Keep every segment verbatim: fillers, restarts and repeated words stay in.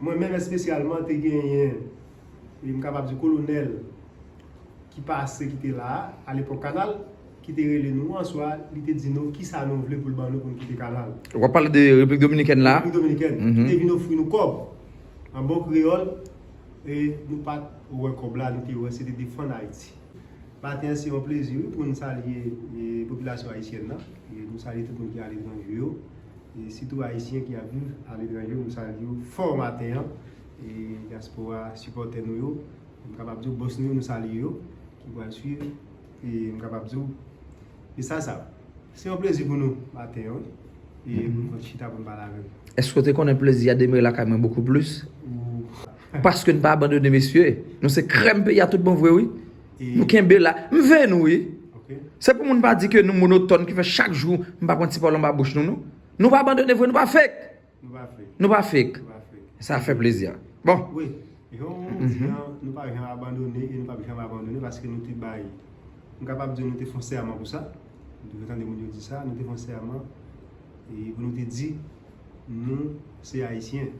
Mwen menm espesyalman te genyen, e m kapab di kolonèl ki pase, ki te la a, alepòk Kanal, ki te rele nou an swa, li te di nou kisa nou vle pou l ban nou pou n kite Kanal. W ap pale de Repiblik Dominikèn la? Repiblik Dominikèn, ki te vin ofri nou kòb an bon kreyòl, e nou pa t wè kòb la, nou te wè se te defann Ayiti. Maten an, se yon plezi, wi, pou n salye, e, popilasyon ayisyèn nan. E nou salye tout moun ki aletranje yo. E sitou ayisyen ki ap viv aletranje yo, nou salye yo fò maten an. E dyaspora sipòtè nou yo, m kapab di w, bòs nou yo, nou salye yo, ki pral swiv. E m kapab di w, mesaj sa, se yon plezi pou nou maten an, wi. E pou n konn chita pou n pale avè w. Èske w te konnen plezi a demere lakay mwen bokou plis? Paske n pa abandone, mesye. Nou se krèm peyi a tout bon vre, wi. Nou kenbe la. M veye nou, wi. Se pou moun pa di ke nou monotòn, ki fè chak jou m pa pran ti pawòl anba bouch nou, non. Nou pa abandone vre, nou pa fake. Nou pa fake. Nou pa fake. Nou pa fake. Sa fè plezi. Bon. Wi. Jan w di an, nou pa janm abandone e nou p ap janm abandone paske nou te bay, m kapab di nou te fè yon sèman pou sa. Nou te tande moun yo di sa, nou te fè yon sèman e pou nou te di, nou se Ayisyen.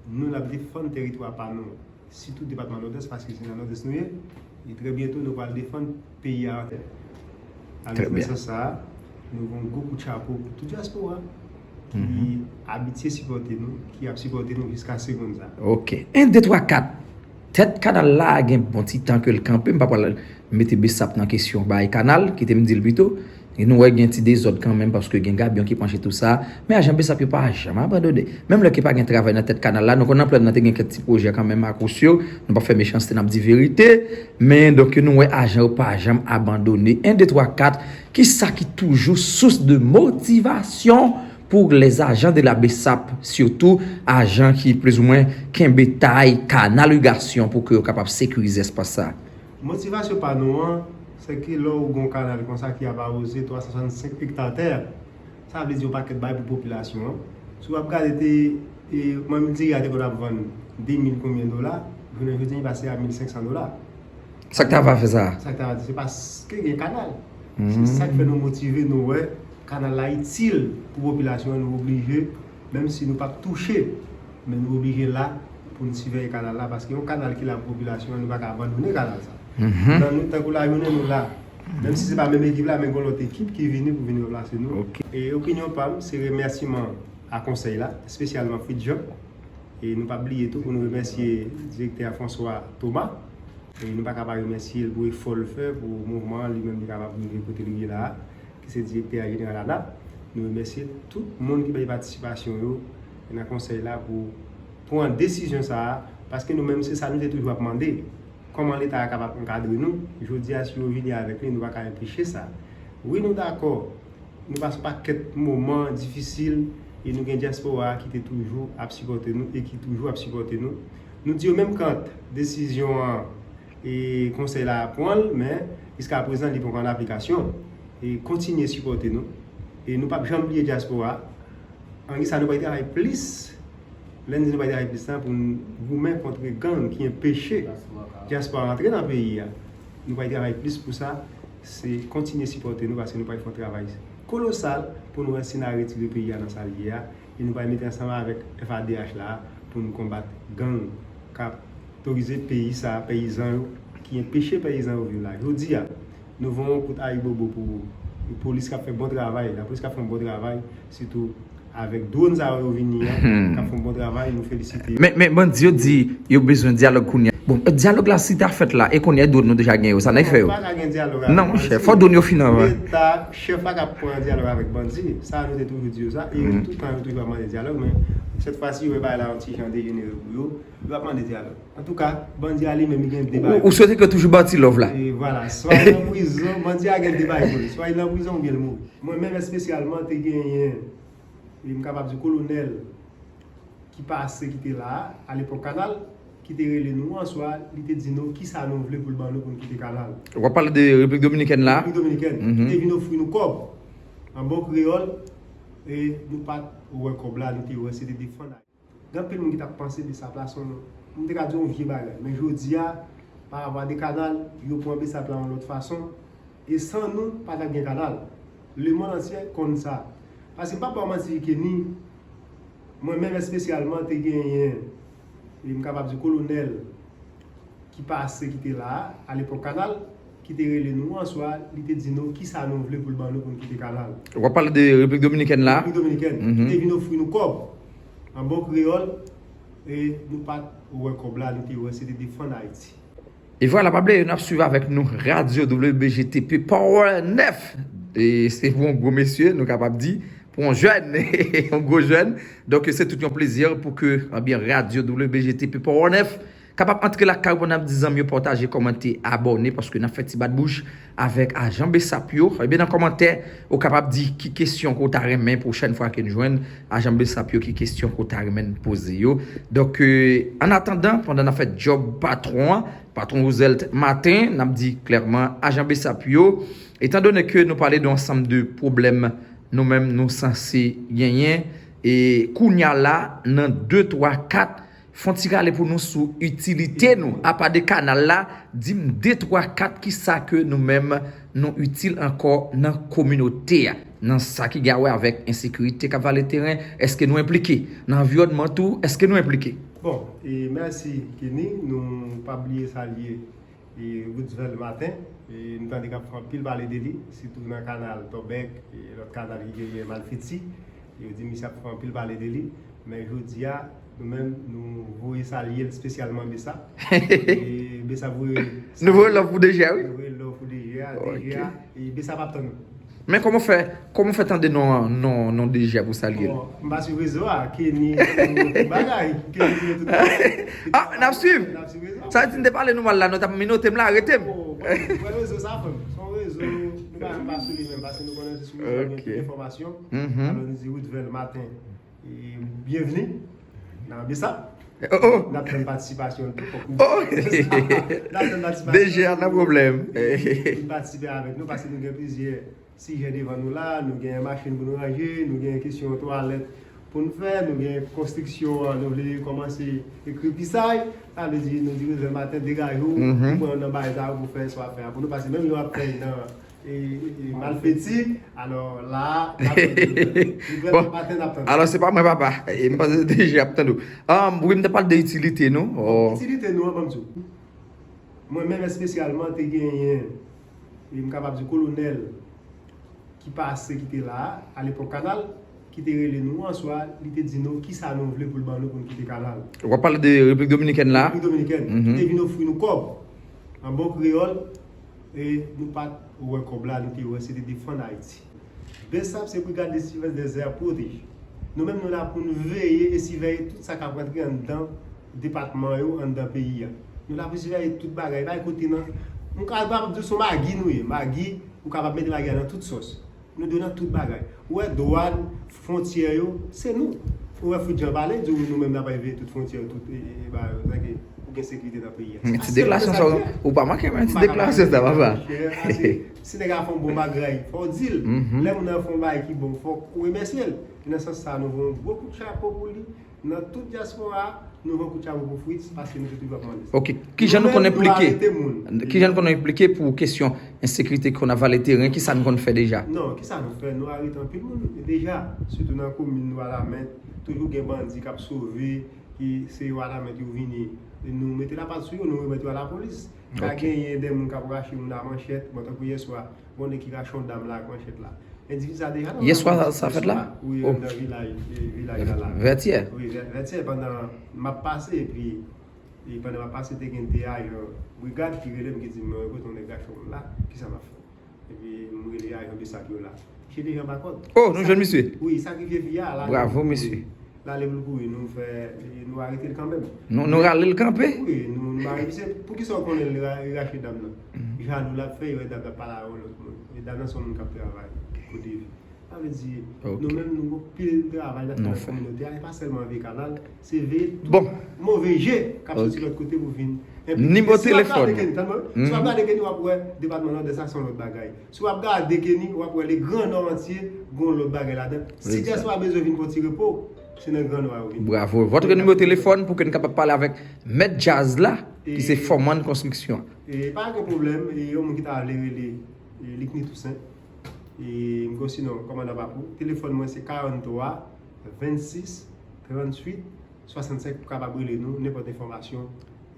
Nou n ap defann tèritwa pa nou, sitou depatman Nòdès, paske se nan Nòdès nou ye. E trè byento, nou pral defann peyi a. Alò, nan sans sa a, nou voye yon gwo kout chapo pou tout dyaspora ki abitye sipòte nou, ki ap sipòte nou jiska segonn sa a. Ok. En, de, twa, kat. Tèt kanal la gen bon ti tan ke l kanpe, m pa pral mete Besap nan kesyon bay kanal, kite m di l pito. E nou wè gen ti dezòd kanmenm paske gen gabyon ki panche tou sa. Men ajan Besap yo pa janm abandone. Menm lè ke pa gen travay nan tèt kanal la, nou konn anplè nan te gen kèk ti pwojè kanmenm ak Rousse yo. Nou p ap fè mechanste, n ap di verite. Men donk nou wè ajan yo pa janm abandone. En, de, twa, kat. Kisa ki toujou source de motivation pour les agents de la Besap, sitou ajan ki plizoumwen kenbe tay kanal igasyon pou ke yo kapab sekirize espas sa? Motivasyon pa nou an, se ke lè w gen yon kanal konsa ki ap awoze twa san swasannsenk ekta tè, sa vle di yon pakèt bagay pou popilasyon an. Si w ap gade te, e, manmil diri a te konn ap vann de mil konbyen dola, jounen jodi a li pase a mil senk san dola. Sa k ta va fè sa? Sa k ta va di, se paske gen kanal. Se sa k fè nou motive, nou wè kanal la itil pou popilasyon an, nou oblije, menm si nou p ap touche, men nou oblije la pou n siveye kanal la, paske yon kanal ki la pou popilasyon an, nou pa ka abandone kanal sa. Nan nou, tankou lajounen, nou la. Menm si se pa menm ekip la, men gen lòt ekip ki vini pou vin ranplase nou. E opinyon pa m, se remèsiman a konsèy la, espesyalman Fritz Jean. E nou p ap bliye tou pou nou remèsye direktè a François Thomas. E nou pa ka pa remèsye l pou efò l fè pou mouvman an, li menm li kapab rive kote li ye la a, ki se direktè jeneral ANAP. Nou remèsye tout moun ki bay patisipasyon yo nan konsèy la pou pran desizyon sa a, paske nou menm se sa nou te toujou ap mande. Kòman Leta a kapab ankadre nou? Jodi a, si yo vini avèk li, nou pa ka enpeche sa. Wi, nou dakò, nou pase yon pakèt moman difisil e nou gen dyaspora ki te toujou ap sipòte nou e ki toujou ap sipòte nou. Nou di yo menm kant desizyon an e konsèy la pran l, men jiskaprezan li poko an aplikasyon. E kontinye sipòte nou. E nou p ap janm bliye dyaspora. An ki sa nou pral travay plis? Lè n di nou pral travay plis la pou n goumen kont gang ki enpeche dyaspora rantre nan peyi a. Nou pral travay plis pou sa, se kontinye sipòte nou paske nou pral fè yon travay kolosal pou nou wè si n a retire peyi a nan sa l ye a. E nou pral mete ansanm avèk F A D H la pou n konbat gang k ap tòrize peyi sa, peyizan yo, ki enpeche peyizan yo viv la. Jodi a, nou voye yon kout ayibobo pou polis k ap fè bon travay, lapolis k ap fè yon bon travay, sitou avèk dwòn sa yo vini an, k ap fè yon bon travay, nou felisite yo. Men, men bandi yo di yo bezwen dyalòg kounye a. Bon, dyalòg la si ta fèt la, e kounye a dwòn nou deja gen yo, sa n ap fè yo? Pa ka gen dyalòg avèk bandi. Non, monchè, fò dwòn yo fin anvan. Leta, chèf la k ap pran dyalòg avèk bandi. Sa nou te toujou di yo sa, e tout tan yo toujou ap mande dyalòg, men sèt fwa si yo wè bagay la yon ti jan dejenere pou yo, yo ap mande dyalòg. Antouka, bandi a li menm li gen de bagay. Ou, ou swete ke toujou bati love la. E vwala, swa li nan prizon, bandi a gen de bagay pou li. Swa li nan prizon oubyen li mouri. Mwen menm espesyalman te genyen, e m kapab di kolonèl ki pase, ki te la a, alepòk Kanal, ki te rele nou an swa, li te di nou kisa nou vle pou l ban nou pou n kite Kanal. W ap pale de Repiblik Dominikèn la? Repiblik Dominikèn, ki te vin ofri nou kòb an bon kreyòl, e nou pa t wè kòb la, nou te wè se te defann. Gen anpil moun ki t ap panse Besap la se yon, m te ka di yon vye bagay. Men jodi a, pa rapò a de Kanal, yo pran Besap la yon lòt fason. E san nou, pa t ap gen Kanal. Lemonn antye konn sa. Paske m p ap ba w manti, Kenny, mwen menm espesyalman te genyen e m kapab di kolonèl ki pase, ki te la a, alepòk Kanal, ki te rele nou an swa, li te di nou kisa nou vle pou l ban nou pou n kite Kanal. W ap pale de Repiblik Dominikèn la? Repiblik Dominikèn, ki te vin ofri nou kòb an bon kreyòl, e nou pa t wè kòb la, nou te wè se te defann Ayiti. E vwala, pa bliye, n ap swiv avèk nou radyo W B G T P Power nèf. E se pou yon gwo mesye, nou kapab di, pou yon jèn, yon gwo jèn. Donk, se tout yon plezi pou ke, ebyen, radyo W B G T P Power nèf kapab antre lakay ou pandan n ap di zanmi yo pataje, kòmante, abòne, paske n ap fè ti bat bouch avèk ajan Besap yo. Ebyen, nan kòmantè, ou kapab di ki kesyon ke w ta renmen pwochèn fwa ke n jwenn ajan Besap yo, ki kesyon ke w ta renmen n poze yo. Donk, euh, an atandan, pandan n ap fè djòb patwon an, patwon Roosevelt Martin, n ap di klèman ajan Besap yo, etandone ke nou pale de yon ansanm de pwoblèm nou menm nou sanse genyen, e kounye a la, nan de, twa, kat, fè yon ti rale pou nou sou itilite nou, apa de Kanal la, di m de, twa, kat, kisa ke nou menm nou itil ankò nan kominote a, nan sa ki gen a wè avèk ensekirite k ap vale teren, èske nou enplike? Nan anviwònman tou, èske nou enplike? Bon, e mèsi Kenny, nou pa bliye salye e Roosevelt Martin, e nou tande k ap fè anpil pale de li, sitou nan kanal Tòbèk, e lòt kanal ki genyen Malfeti, yo di misye ap fè anpil pale de li, men jodi a, nou menm, nou voye salye l espesyalman Besap. E Besap voye nou voye love pou D J a, wi. Nou voye love pou D J a, D J a, e Besap ap tann nou. Men kòman w fè, kòman w fè tande non, non, non D J a pou w salye l? Bon, m pa swiv rezo a, Kenny, tout bagay, Kenny, tout bagay. Ah, n ap swiv. N ap swiv rezo a. Sa vle di m te pale nou mal la, non, t ap menote m la, arete m. Oh, bon, bon, rezo sa, frè m. Se yon rezo, nou pa, pa sou li menm, paske nou konnen se sou rezo a gen tout enfòmasyon. Alò, nou di Roosevelt Martin, e byenvni nan Besap. Oh, oh. N ap tann patisipasyon l tou, fòk nou. Oh, ok. N ap tann patisipasyon l. D J a nan pwoblèm. Vin patisipe avèk nou, paske nou gen plizyè sijè devan nou la, nou gen machin pou nou ranje, nou gen kesyon twalèt pou n fè, nou gen konstriksyon an, nou vle kòmanse ekri pisay. Sa vle di, nou di Roosevelt Martin, degaje w, ou pran nan bagay sa yo pou fè sa w ap fè a pou nou, paske menm jan w ap fè nan e, e, e Malfeti, alò la, n ap tann nou. Bon, Roosevelt Martin, n ap tann. Alò, se pa mwen, papa. E, m panse D J ap tann ou. Ah, wi, m te pale de itilite nou. Oh. Itilite nou an, ban m di w. Mwen menm espesyalman te genyen, e m kapab di kolonèl ki pase, ki te la a, alepòk Kanal, ki te rele nou an swa, li te di nou kisa nou vle pou l ban nou pou n kite Kanal. W ap pale de Repiblik Dominikèn la? Repiblik Dominikèn, ki te vin ofri nou kòb an bon kreyòl, e nou pa t wè kòb la, nou te wè se te defann Ayiti. Besap se Brigade de Surveillance des Aires Protégées. Nou menm, nou la pou n veye e siveye tout sa k ap rantre anndan depatman yo, anndan peyi a. Nou la pou siveye tout bagay, pa gen kote nan, m kapab di w se yon magi nou ye, magi, ou kapab mete magi a nan tout sòs. Nou dwe nan tout bagay. Ou wè dwàn, fwontyè yo, se nou. Ou wè Fritjan pale, di w nou menm n ap veye tout fwontyè yo, tout, e, e, e, bagay yo. Sa ke pou gen sekirite nan peyi a. Men ti deklarasyon sa, ou pa manke, men ti deklarasyon sa, papa. Monchè, ase, si nèg la fè yon bon bagay, fò w di l. Lè moun nan fè yon bagay ki bon, fòk ou remèsye l. E nan sans sa, nou voye yon gwo kout chapo pou li. Nan tout dyaspora, nou voye kout chapo pou Fritz, paske nou te toujou ap mande sa. Ok. Kijan nou konn enplike? Kijan nou konn enplike pou kesyon ensekirite ki konn ap vale teren, kisa nou konn fè deja? Non, kisa nou fè? Nou arete anpil moun deja, sitou nan komin Wanament, toujou gen bandi k ap sove, ki se Wanament yo vini, nou mete lapat sou yo, nou remèt yo a lapolis. Ka genyen de moun k ap rache moun a manchèt, bon, tankou yèswa, gen yon nèg ki rache yon dam la ak manchèt la. Endividi sa deja nan... Yèswa sa fèt la? Wi, nan vilaj, e, vilaj la la. Vètyè? Wi, Vè-, Vètyè, pandan m ap pase, epi, e pandan m ap pase, te gen de ajan brigad ki rele m, ki di m, "Mwen kote yon nèg rache yon moun la, kisa m ap fè?" Epi m rele ajan Besap yo la. Misye deja pa kòd. Oh, nou jwenn misye? Wi, sakrifye fi a la. Bravo, mesye. L ale pou l kouri, nou fè, nou arete l kanmenm. Nou, nou rale l kanpe? Wi, nou, nou arete misye. Poukisa w konnen l ra-, rache dam nan? Jalou l ap fè, yo wè dam nan ap pale a yon lòt moun. E dam nan se yon moun k ap travay kote li. Sa vle di, nou menm, nou gon pil travay n ap fè nan kominote a, e pa sèlman veye kanal, se veye tout move je k ap soti lòt kote pou vin enplike. Nimewo telefòn. Si w ap gade Kenny, tann mwen, si w ap gade Kenny, w ap wè depatman Nòdès la se yon lòt bagay. Si w ap gade Kenny, w ap wè le Gran Nò antye, gon lòt bagay ladan. Si dyaspora bezwen vin pran ti repo, se nan Gran Nò a yo vin. Bravo. Votre numéro de téléphone pou ke n kapab pale avèk mèt djaz la, ki se fòman konstriksyon. E pa gen pwoblèm, e yon moun ki ta vle rele, e Likny Toussaint. E m gen sinon, kòmandan Papou. Telefòn mwen se karannntwa, vennsis, tranntuit, swasannsenk pou kapab rele nou nenpòt enfòmasyon.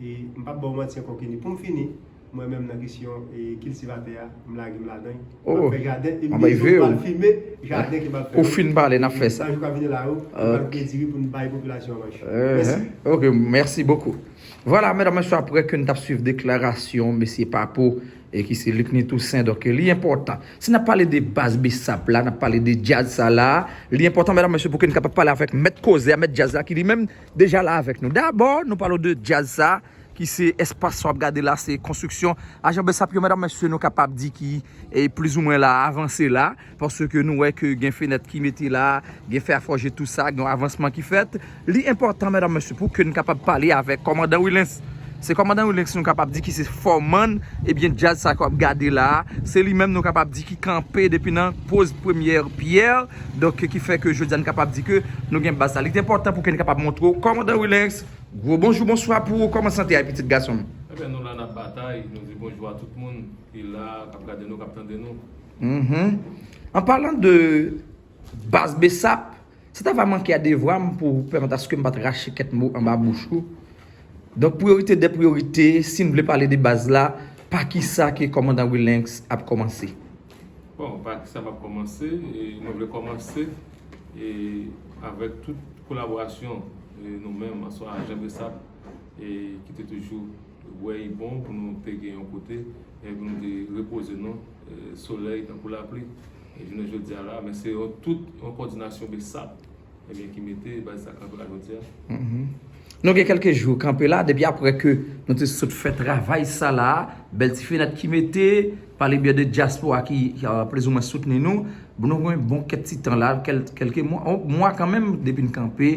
E m p ap ba w manti ankò, Kenny. Pou m fini, mwen menm nan kesyon e kiltivatè a, m lage m ladan. M ap fè jaden, epi m ap filme jaden ke m ap fè. Ou fin pale, n ap fè sa. Nan jou k ap vini la yo, m ap plante diri pou n bay popilasyon an manje. Mèsi. Ok, mèsi bokou. Vwala, medam, mesye, apre ke n t ap swiv deklarasyon mesye Papo, e ki se Luckny Toussaint, donk li enpòtan. Si n ap pale de baz Besap la, n ap pale de djaz sa la, li enpòtan, medam, mesye, pou ke n kapab pale avèk mèt koze a, mèt djaz la, ki li menm deja la avèk nou. Dabò, nou pale de djaz sa, ki se espas sa w ap gade la, se konstriksyon ajan Besap yo, medam, mesye, nou kapab di ki, e plizoumwen la, avanse la. Paske nou wè ke gen fenèt ki mete la, gen fè a fòje, tou sa, gen yon avansman ki fèt. Li enpòtan, medam, mesye, pou ke n kapab pale avèk kòmandan Willens. Se kòmandan Willens nou kapab di ki se fòmann, ebyen, djaz sa ke w ap gade la, se li menm nou kapab di ki kanpe depi nan poz premyè pyè, donk, ki fè ke jodi a n kapab di ke nou gen baz sa. Li te enpòtan pou ke n kapab montre w kòmandan Willens. Gwo bonjou, bonswa pou ou, kòman sante a, pitit gason m? Ebyen, nou la, n ap batay, nou di bonjou a tout moun ki la, k ap gade nou, k ap tande nou. Mhm. An palan de baz Besap, sa ta va manke a devwa m pou pèmèt aske m pa t rache kèk mo anba bouch ou. Donk, priyorite dè priyorite, si n vle pale de baz la, pa kisa ke kòmandan Willens ap kòmanse? Bon, pa kisa m ap kòmanse, e mwen vle kòmanse e avèk tout kolaborasyon e nou menm, answa ajan Besap, e ki te toujou wè li bon pou nou te gen yon kote, e pou nou te repoze nou, e, solèy tankou lapli. E jounen jodi a la, men se yon, tout yon kòdinasyon Besap, ebyen, ki mete baz sa kanpe la jodi a. Mhm. Nou gen kèlke jou kanpe la, depi apre ke nou te sot fè travay sa la, bèl ti fenèt ki mete, pale byen de dyaspora ki, ki, a, plizoumwen soutni nou. Bon, nou gen bon kèk ti tan la, kèl-, kèlke mwa, yon mwa kanmenm depi n kanpe,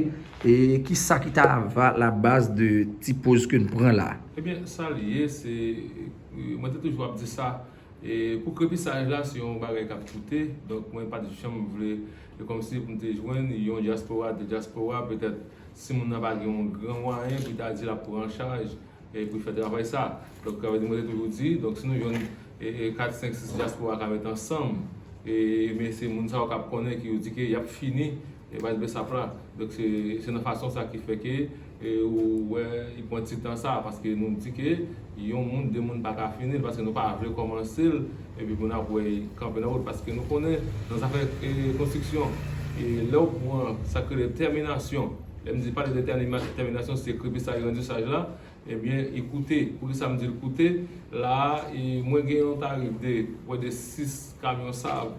e kisa ki ta va la baz de ti poz ke n pran la? Ebyen, sa l ye, se, e, mwen te toujou ap di sa, e pou krepisaj la, se yon bagay k ap koute, donk mwen pa t janm vle, e kòmsi pou m te jwenn yon dyaspora, de dyaspora, petèt, si moun nan pa gen yon gran mwayen pou l ta di l ap pran an chaj, e pou l fè travay sa. Donk, sa vle di, mwen te toujou di, donk, si nou jwenn, e, e, kat, senk, sis dyaspora ka met ansanm, e, men se moun sa yo k ap konnen, ki yo di ke y ap fini, e, baz Besap la. Donk, se, se nan fason sa ki fè ke, e, ou wè, li pran ti tan sa, paske nou di ke yon moun, de moun pa ka fini l, paske nou pa vle kòmanse l, epi pou n ap wè l kanpe nan wout, paske nou konnen, nan zafè, e, konstriksyon, e, lè w pran sa k rele tèminasyon, lè m di pale de tèmina-, tèminasyon, se krepisaj, randisaj la, ebyen, li koute. Poukisa m di l koute? La, e, mwen gen yon tarif de prè de sis kamyon sav,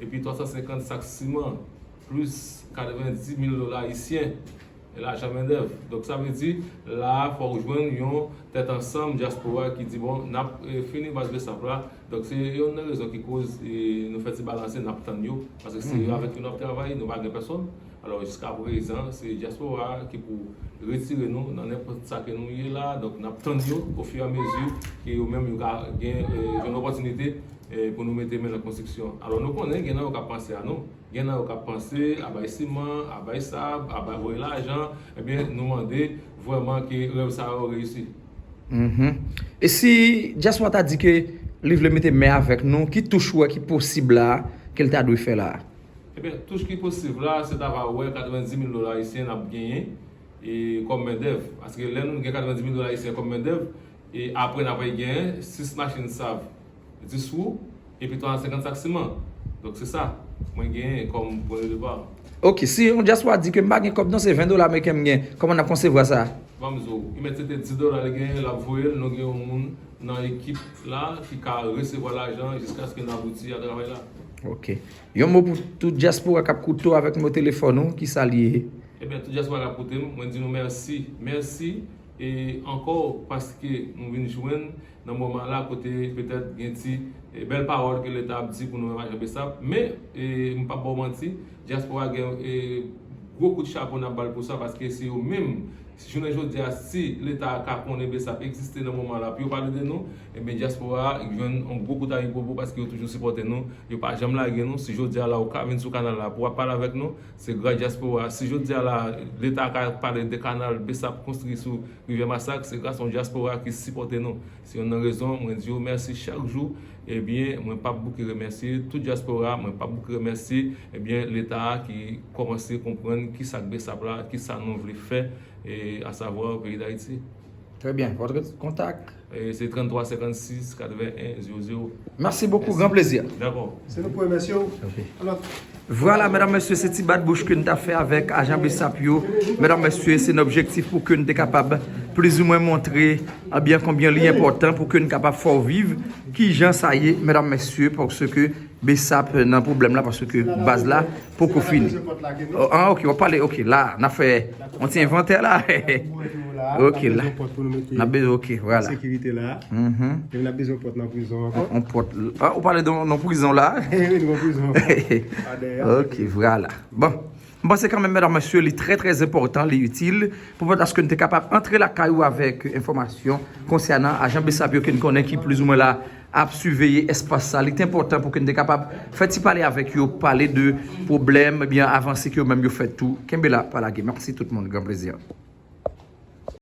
epi twa san senkant sak siman, plis katrevendis mil dola ayisyen, e lajan mendèv. Donk, sa vle di, la, fò w jwenn yon tèt ansanm dyaspora ki di, bon, n ap, e, fini baz Besap la. Donk, se youn nan rezon ki koz, e, nou fè ti balanse, n ap tann yo, paske se avèk yo n ap travay, nou pa gen pèsonn. Alò, jiska prezan, se dyaspora ki pou retire nou nan nenpòt sa ke nou ye la. Donk, n ap tann yo ofiramezi ke yo menm yo ka gen, e, jwenn opòtinite, e, pou nou mete men nan konstriksyon. Alò, nou konnen gen nan yo k ap panse a nou. Gen nan yo k ap panse a bay siman, a bay sab, a bay voye lajan. Ebyen, nou mande vrèman ke rèv sa yo reyisi. Mhm. E si dyaspora ta di ke li vle mete men avèk nou, ki touch ou wè ki posib la, ke l ta dwe fè la? Ebyen, touch ki posib la, se ta va wè katrevendis mil dola ayisyen n ap genyen, e, kòm mendèv. Paske lè nou gen katrevendis mil dola ayisyen kòm mendèv, e apre n ap genyen sis machin sav, dis wou, epi twa san senkant sak siman. Donk, se sa mwen genyen kòm pwen de depa. Ok, si yon dyaspora di ke m pa gen kòb non, se ven dola ameriken m gen, kòman n ap konsevwa sa? Ban m di w, li mèt se te dis dola li genyen, l ap voye l, nou gen yon moun nan ekip la ki ka resevwa lajan jiskaske n abouti a travay la. Ok. Yon mo pou tout dyaspora k ap koute w avèk nimewo telefòn ou, ki sa l ye? Ebyen, tout dyaspora k ap koute m, mwen di nou mèsi. Mèsi, e ankò, paske nou vin jwenn nan moman la kote petèt gen ti, e, bèl pawòl ke Leta ap di pou nou menm ajan Besap. Men, e, m p ap ba w manti, dyaspora gen, e, gwo kout chapo n ap ba l pou sa, paske se yo menm, jounen jodi a, si Leta ka konnen Besap egziste nan moman la pou yo pale de nou, ebyen, dyaspora jwenn yon gwo kout ayibobo paske yo toujou sipòte nou, yo pa janm lage nou. Si jodi a la ou ka vin sou kanal la pou w ap pale avèk nou, se gras dyaspora. Si jodi a la Leta ka pale de kanal Besap konstwi sou Rivyè Masak, se gras yon dyaspora ki sipòte nou. Se youn nan rezon mwen di yo mèsi chak jou. Ebyen, mwen p ap bouke remèsye tout dyaspora, mwen p ap bouke remèsye, ebyen, Leta a ki kòmanse konprann kisa k Besap la, kisa nou vle fè, et à savoir au pays d'Haïti. Très bien. Votre contact? Et c'est trente-trois cinquante-six quatre-vingt-un zéro zéro. Merci beaucoup, grand plaisir. D'accord. Se nou pou remèsye w. Alò, Vwala, medam, mesye, se ti bat bouch ke n ta fè avèk ajan BSAP yo. Medam, mesye, se nan objektif pou ke n te kapab plizoumwen montre anbyen konbyen li enpòtan pou ke n kapab fè w viv kijan sa ye, medam, mesye, paske BSAP nan pwoblèm la, paske baz la poko fini. Oh, ah, ok, w ap pale, ok, la, n ap fè yon ti envantè la. Ok, la. N ap bezwen, ok, vwala. Sekirite la. Mhm. Epi n ap bezwen pòt nan prizon ankò. On pòt, ah, ou pale de yon prizon la? Wi, nou pran prizon ankò. Pa dèyè. Ok, vwala. Bon, m panse kanmenm, medam, mesye, li trè, trè enpòtan, li itil, pou pèmèt aske n te kapab antre lakay ou avèk enfòmasyon konsènan ajan BSAP yo ke n konnen ki plizoumwen la ap siveye espas sa. Li te enpòtan pou ke n te kapab fè ti pale avèk yo, pale de pwoblèm, ebyen, avanse ke yo menm yo fè tou. Kenbe la, pa lage. Mèsi tout moun, gran plezi.